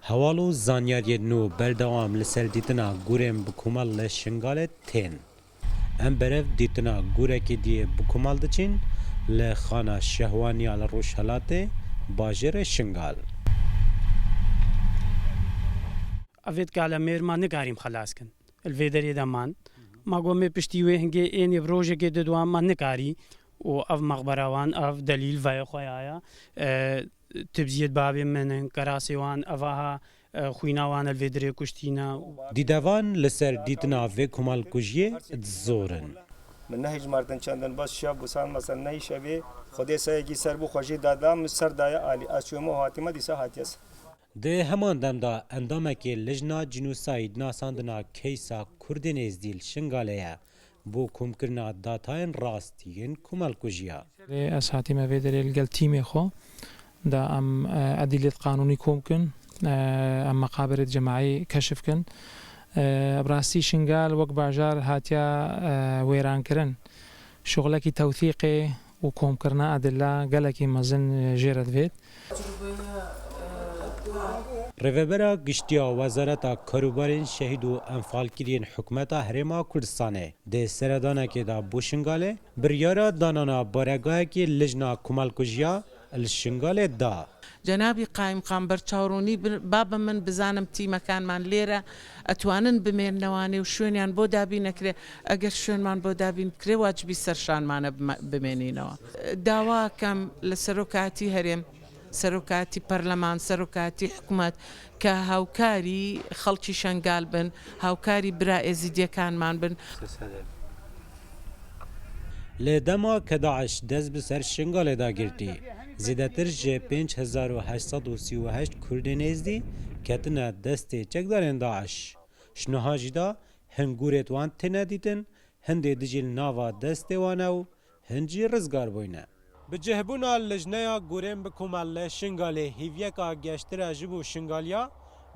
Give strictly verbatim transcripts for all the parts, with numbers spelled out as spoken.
Heval û zanyariyên nû berdewam li ser dîtina gûrên bi komal li Şingalê tên. Em berev dîtina gûrekê diyê bi komal diçin li Xana Şehwaniya li rojhelatê bajêrê Şingal. Evêt gale mêr ma nikarîm xelas kin. Li vê derê de man. Ma got me piştî wê hingê ênê bi rojekê didwa ma nikarî. Û ev mexbera wan, ev delîl veyê xwe ya ye. E, tibziyet babê min in, kerasê wan, ev aha, e, xwîna wan li vê derê kuştîne. Dîdevan li ser dîtina vê komalkujiyê di zor in. Min nehijmartin çendin, bas şev busan, mesela nehî şevê Xwedê sayekî ser bû xwe jê dada, min ser daye alî. Ez çûme û hatîme, dîsa hatiye ser. Di heman dem de endamekê Lijna Cînosayîd nasandina keysa Kurdên Êzdî li Şingalê ye, bo komkirina datayên rast yên komelkujiya. Ez hatîme vê derê li gel tîmê xwe da em, e, edîlêt qanûnî kom kin, e, em meqaberêt cemaî keşif kin. E, bi rastî Şingal wek bajar hatiya, e, wêrankirin. Şixulekî tewthîqê û komkirina edilla gelekî mezin jê re divêt. Rêvebera Giştî ya Wezareta Karûbarên Şehîd û Enfalkiriyên Hikûmeta Herêma Kurdistanê di seredanekê de bo Şingalê biryara danana baregahekê Lijna Komelkujiya li Şingalê da. Cenabî Qayimqam berçavrûnî bi-, ba bi min bizanim tîmekanman lêre etwanin bimêrnewanê û şwênyan bo dabî nekirê. Eger şwênman bo dabîn bikirê, wacibî ser şanmane bime-, bimênînewa. Dawa kem li serokatî herêm, serokatî perleman, serokatî hikûmet ke hawkarî xelkî Şengal bin, hawkarî bira êzîdiyêkanman bin. Li dema ke DAIŞ dest bi ser Şingalê da girtî, zêdetir ji pênc hezar û heşt sed û sî û heşt Kurdên Êzdî ketine destê çekdarên DAIŞ. Ji niha jî da hin gûrêt wan têne dîtin, hindê dijî li nava destê wan e û hin jî rizgar bûyne. Bi cihbûna Lijneya Gûrên Bi Komel li Şingalê hîviyeka geştir e ji bo Şingaliya,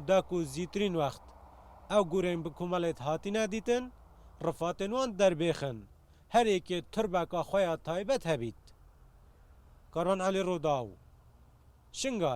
da ku zîtirîn wext ew gûrên bi komelêt hatine dîtin, rifatên wan derbêxin, her yekê turbeka xwe ya taybet hebît. Karwan Elî Rûdaw, Şingal.